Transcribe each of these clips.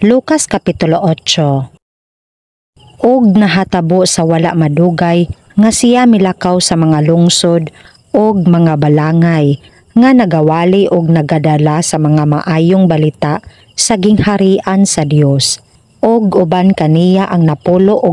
Lucas Kapitulo 8. Og nahatabo sa wala madugay nga siya milakaw sa mga lungsod og mga balangay nga nagawali og nagadala sa mga maayong balita sa gingharian sa Dios. Og uban kaniya ang 12.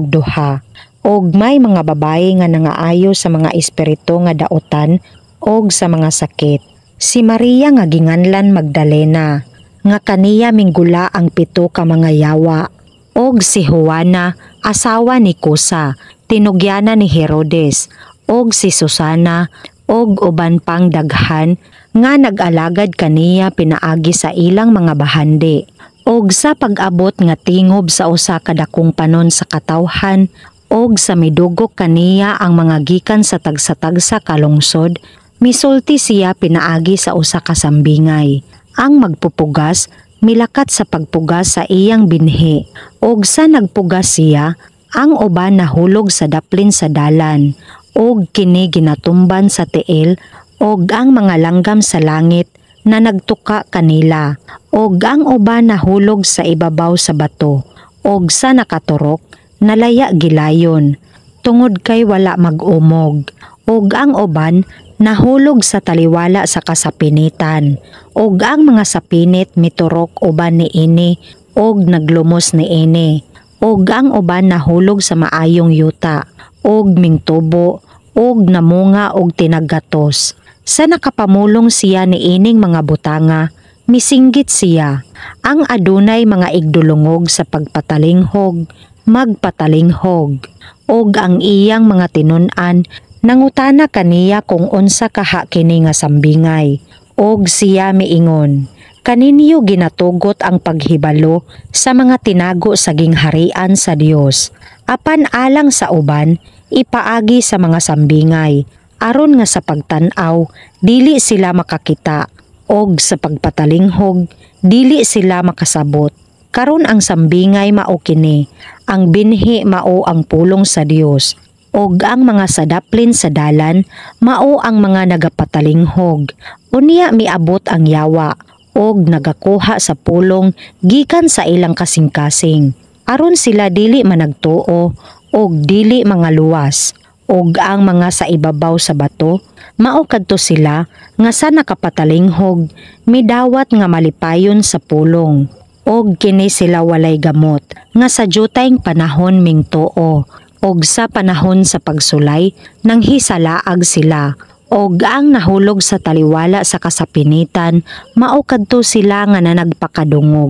Og may mga babayi nga nangaayo sa mga espiritu nga dautan og sa mga sakit. Si Maria nga ginganlan Magdalena, nga kaniya minggula ang pito ka mga yawa. Og si Juana, asawa ni Cusa, tinugyana ni Herodes, og si Susana, og uban pang daghan nga nag-alagad kaniya pinaagi sa ilang mga bahandi. Og sa pag-abot nga tingob sa usa ka dakong panon sa katawhan, og sa midugok kaniya ang mga gikan sa tagsa-tagsa ka lungsod, misulti siya pinaagi sa usa ka sambingay. Ang magpupugas milakat sa pagpugas sa iyang binhi, og sa nagpugas siya, ang uban nahulog sa daplin sa dalan, og kini ginatumban sa tiil og ang mga langgam sa langit na nagtuka kanila. Og ang uban nahulog sa ibabaw sa bato, og sa nakaturok nalaya gilayon tungod kay wala mag-umog. Og ang uban nahulog sa taliwala sa kasapinitan, og ang mga sapinit miturok uban niini og naglumos niini. Og ang uban nahulog sa maayong yuta og mingtubo og namunga og tinaggatos. Sa nakapamulong siya niining mga butanga, misinggit siya, "Ang adunay mga igdulungog sa pagpatalinghog, magpatalinghog." Og ang iyang mga tinun-an nangutana kaniya kung unsa kaha kini nga sambingay. Og siya miingon, "Kaninyo ginatugot ang paghibalo sa mga tinago sa gingharian sa Dios. Apan alang sa uban, ipaagi sa mga sambingay, aron nga sa pagtan-aw dili sila makakita og sa pagpatalinghog dili sila makasabot." Karon ang sambingay mao kini: ang binhi mao ang pulong sa Dios, og ang mga sa daplin sa dalan mao ang mga nagapatalinghog. Unya miabot ang yawa og nagakuha sa pulong gikan sa ilang kasing-kasing, aron sila dili managtuo og dili mangaluwas. Og ang mga sa ibabaw sa bato mao kadto sila nga sa nakapatalinghog midawat nga malipayon sa pulong, og kini sila walay gamot, nga sa dyutayng panahon mingtuo, og sa panahon sa pagsulay nanghisalaag sila. Og ang nahulog sa taliwala sa kasapinitan mao kadto sila nga nanagpakadungog.